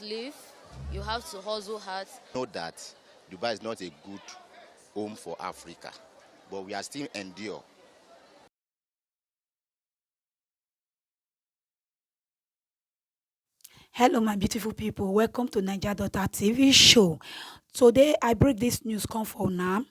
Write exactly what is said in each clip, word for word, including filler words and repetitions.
Live, you have to hustle hard. Know that Dubai is not a good home for Africa, but we are still endure. Hello, my beautiful people. Welcome to Niger Daughter T V show. Today, I bring this news come for now.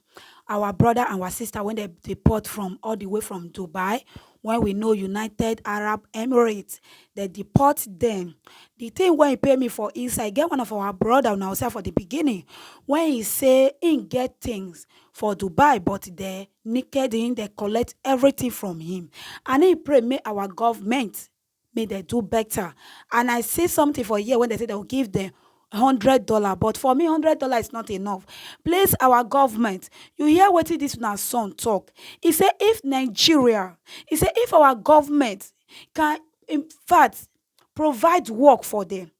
Our brother and our sister, when they deport from all the way from Dubai, when we know United Arab Emirates, they deport them. The thing when he pay me for inside, get one of our brother now say for the beginning, when he say he get things for Dubai, but they naked him, they collect everything from him. And he pray, may our government, may they do better. And I see something for here when they say they'll give them hundred dollar, but for me hundred dollar is not enough. Please, our government, you hear what this now son talk? He say if Nigeria, he say if our government can, in fact, provide work for them,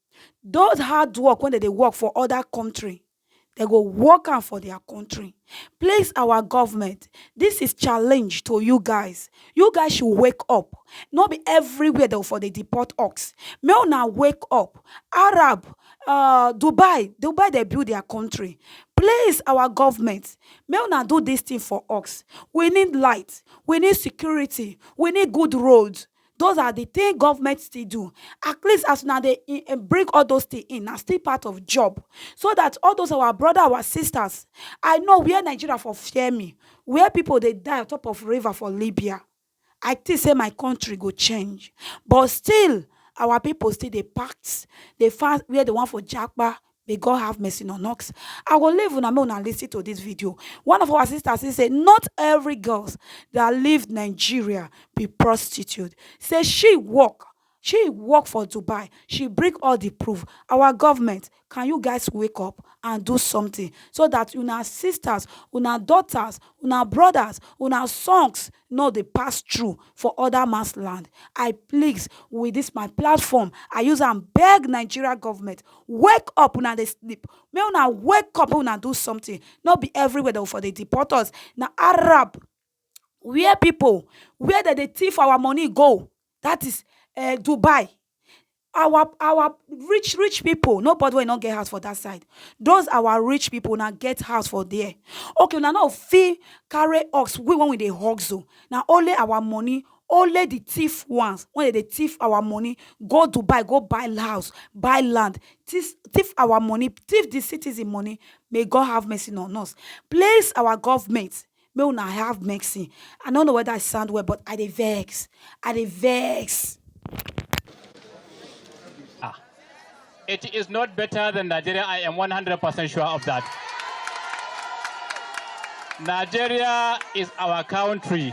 those hard work when they dey work for other country, they go work am for their country. Please, our government, this is challenge to you guys. You guys should wake up. No be everywhere they for the deport ox. May una wake up. Arab, uh, Dubai, Dubai they build their country. Please, our government, may una do this thing for us. We need light. We need security. We need good roads. Those are the things government still do. At least as now they in, eh, bring all those things in, are still part of job, so that all those our brother, our sisters, I know where Nigeria for fear me, where people they die on top of river for Libya. I think say my country go change, but still our people still they packed, they fast where the one for Jakpa. May God have mercy on us. I will leave una, make una listen to this video. One of our sisters, she say not every girls that leave Nigeria be prostitute. Say she work, she work for Dubai. She bring all the proof. Our government, can you guys wake up and do something so that una sisters, una daughters, una brothers, una sons no dey pass through for other man's land? I please, with this my platform, I use and beg Nigeria government, wake up, una dey sleep. May una wake up, una do something. No be everywhere they for the deport us. Now Arab, where people, where they, they thief our money go, that is uh, Dubai. Our our rich rich people, nobody will not get house for that side. Those our rich people now get house for there. Okay, now now fee carry ox. We when we dey hustle, now only our money, only the thief ones when they thief our money, go Dubai, go buy house, buy land, thief, thief our money, thief the citizen money. May God have mercy on us. Please, our government, may una have mercy. I don't know whether I sound well, but I dey vex. I dey vex. Ah. It is not better than Nigeria. I am one hundred percent sure of that. Nigeria is our country.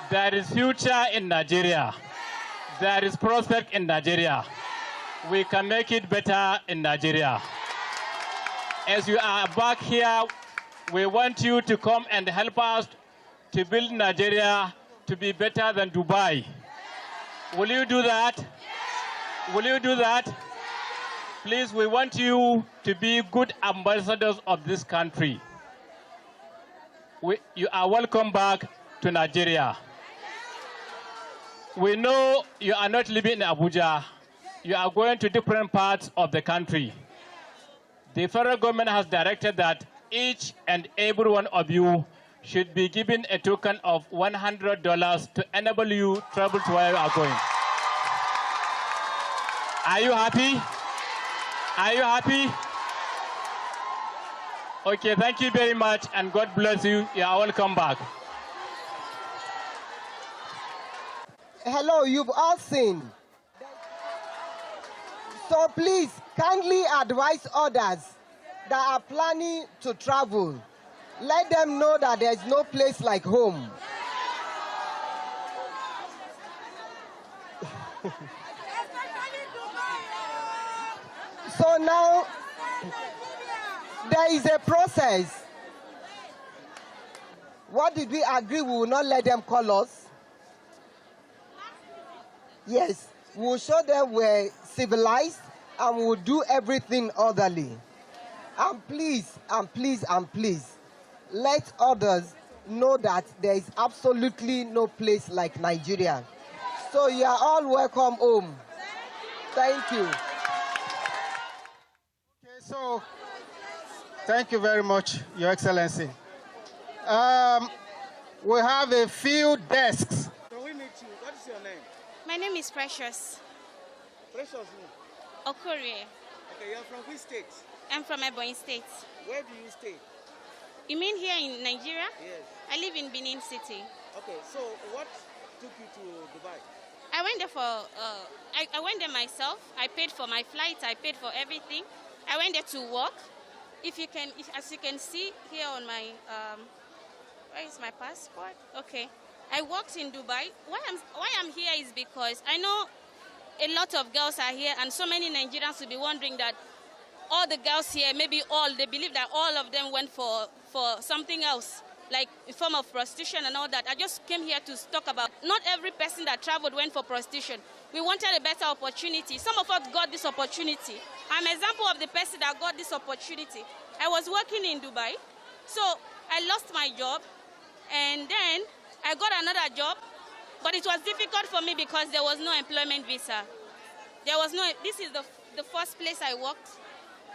There is future in Nigeria. There is prospect in Nigeria. We can make it better in Nigeria. As you are back here, we want you to come and help us to build Nigeria to be better than Dubai. Will you do that? Will you do that? Please, we want you to be good ambassadors of this country. We, you are welcome back to Nigeria. We know you are not living in Abuja. You are going to different parts of the country. The federal government has directed that each and every one of you should be given a token of one hundred dollars to enable you travel to where you are going. Are you happy? Are you happy? Okay, thank you very much and God bless you. You are welcome back. Hello, you've all seen. So please kindly advise others that are planning to travel. Let them know that there is no place like home. So now, there is a process. What did we agree? We will not let them call us. Yes, we will show them we're civilized and we will do everything orderly. And please, and please, and please, let others know that there is absolutely no place like Nigeria. So you are all welcome home. Thank you. Oh, thank you very much, Your Excellency. Um, we have a few desks. Can we meet you? What is your name? My name is Precious Precious. Who? Okorie. Okay, you're from which state? I'm from Ebonyi State. Where do you stay? You mean here in Nigeria? Yes. I live in Benin City. Okay, so what took you to Dubai? I went there for, uh, I, I went there myself. I paid for my flight, I paid for everything. I went there to work. If you can, if, as you can see here on my, um, where is my passport? Okay. I worked in Dubai. Why I'm, why I'm here is because I know a lot of girls are here, and so many Nigerians will be wondering that all the girls here, maybe all, they believe that all of them went for, for something else, like a form of prostitution and all that. I just came here to talk about not every person that traveled went for prostitution. We wanted a better opportunity. Some of us got this opportunity. I'm an example of the person that got this opportunity. I was working in Dubai, so I lost my job, and then I got another job, but it was difficult for me because there was no employment visa. There was no. This is the the first place I worked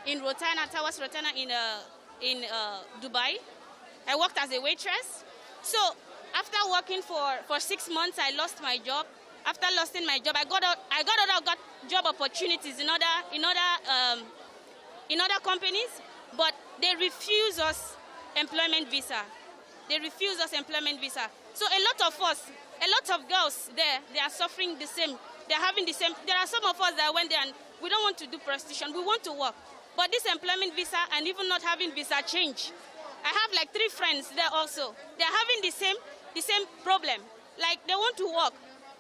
in Rotana, Towers Rotana in uh, in uh, Dubai. I worked as a waitress. So after working for, for six months, I lost my job. After losing my job, I got a, I got other got job opportunities in other in other um, in other companies, but they refuse us employment visa. They refuse us employment visa. So a lot of us, a lot of girls there, they are suffering the same. They're having the same. There are some of us that went there and we don't want to do prostitution. We want to work. But this employment visa and even not having visa change. I have like three friends there also. They're having the same the same problem. Like they want to work,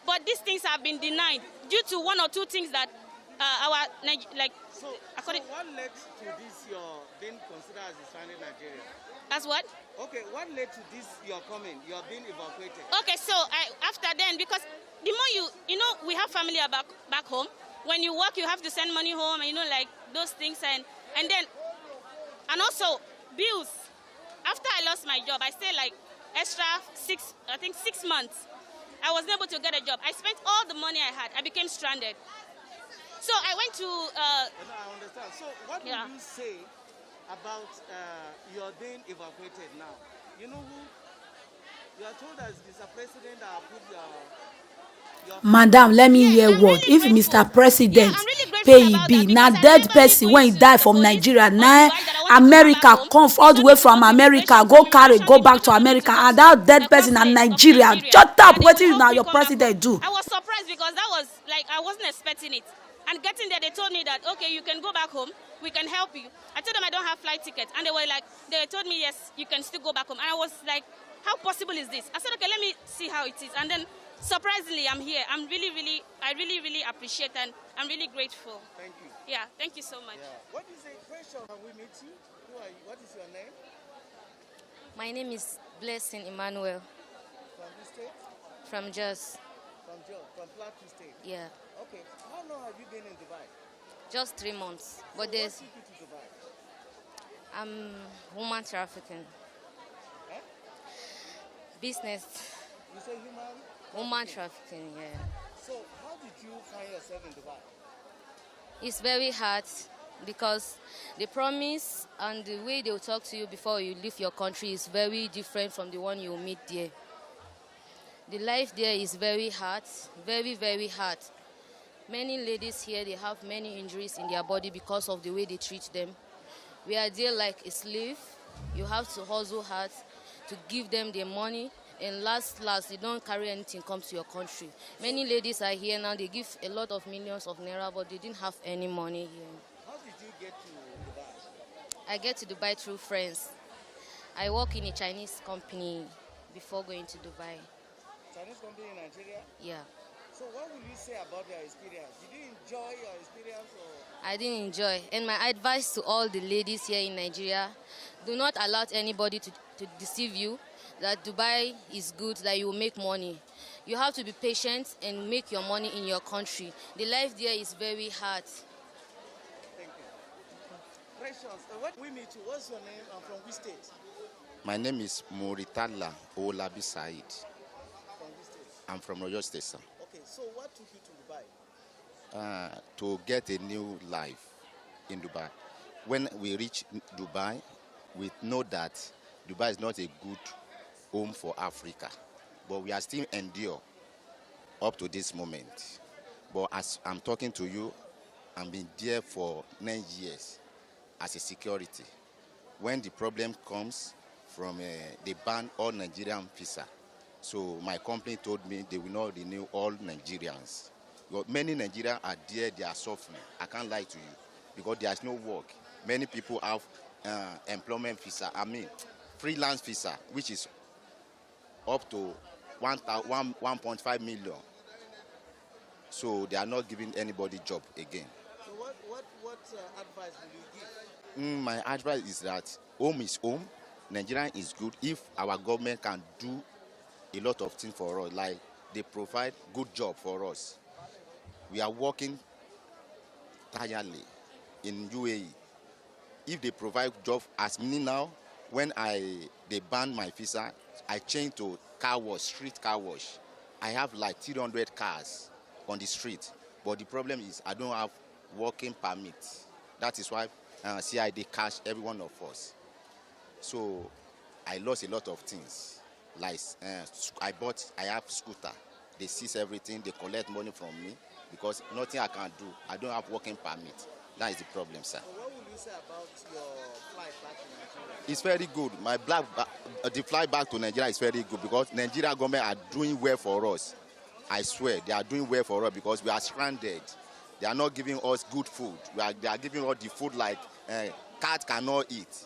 but these things have been denied due to one or two things that uh, our Nige- like So, according so what led to this your being considered as a stranded Nigerian? As what? Okay, what led to this your coming? You are being evacuated. Okay, so I after then, because the more you you know we have family back back home. When you work, you have to send money home, and you know like those things, and and then and also bills. After I lost my job, I stayed like extra six, I think six months. I wasn't able to get a job. I spent all the money I had. I became stranded. So I went to uh, No, I understand. So, what Yeah. Will you say about uh, your being evacuated now? You know who? You are told that it's Mister President that approved your. your Madam, let me hear word. If Mister President pay e bill, na dead person wey die from Nigeria, na America come all the way from America, go carry, go back to America, and that dead person na Nigeria. Shut up, wetin na your president do? I was surprised because that was like I wasn't expecting it. And getting there, they told me that okay, you can go back home. We can help you. I told them I don't have flight ticket, and they were like, they told me yes, you can still go back home. And I was like, how possible is this? I said okay, let me see how it is. And then surprisingly, I'm here. I'm really, really, I really, really appreciate and I'm really grateful. Thank you. Yeah, thank you so much. Yeah. What is the question? Can we meet you? Who are you? What is your name? My name is Blessing Emmanuel From which state? From Jos. From Jos, from Plateau State. Yeah, Okay. How long have you been in Dubai? Just three months. But What there's took you to Dubai? I'm human trafficking. Eh? Business. You say human. Human trafficking, yeah. So how did you find yourself in Dubai? It's very hard because the promise and the way they will talk to you before you leave your country is very different from the one you meet there. The life there is very hard, very, very hard. Many ladies here, they have many injuries in their body because of the way they treat them. We are there like a slave. You have to hustle hard to give them their money, and last, last, they don't carry anything come to your country. Many ladies are here now, they give a lot of millions of naira, but they didn't have any money here. How did you get to Dubai? I get to Dubai through friends. I work in a Chinese company before going to Dubai. Chinese company in Nigeria? Yeah. So what will you say about your experience? Did you enjoy your experience or? I didn't enjoy. And my advice to all the ladies here in Nigeria, do not allow anybody to, to deceive you that Dubai is good, that you will make money. You have to be patient and make your money in your country. The life there is very hard. Thank you. Precious, uh, what we meet you, what's your name and from which state? My name is Muritala Olabi Said. From which state? I'm from Oyo State, sir. Okay, so what took you to Dubai? Uh, to get a new life in Dubai. When we reach Dubai, we know that Dubai is not a good home for Africa, but we are still endure up to this moment. But as I'm talking to you, I've been there for nine years as a security. When the problem comes from, uh, they ban all Nigerian visa, so my company told me they will not renew all Nigerians. But many Nigerians are there, they are suffering. I can't lie to you, because there's no work. Many people have, uh, employment visa, I mean, freelance visa, which is up to one thousand, one, one point five million. So they are not giving anybody job again. So what, what, what uh, advice will you give? Mm, my advice is that home is home. Nigeria is good if our government can do a lot of things for us, like they provide good job for us. We are working tirelessly in U A E. If they provide job as me now, when I they ban my visa, I change to car wash, street car wash. I have like three hundred cars on the street, but the problem is I don't have working permit. That is why uh, C I D catch every one of us. So I lost a lot of things. Like uh, sc- I bought, I have scooter. They seize everything. They collect money from me because nothing I can do. I don't have working permit. That is the problem, sir. What will you say about your flight back to Nigeria? It's very good. My black, ba- uh, the flight back to Nigeria is very good because Nigeria government are doing well for us. I swear they are doing well for us because we are stranded. They are not giving us good food. We are, they are giving us the food like uh, cat cannot eat.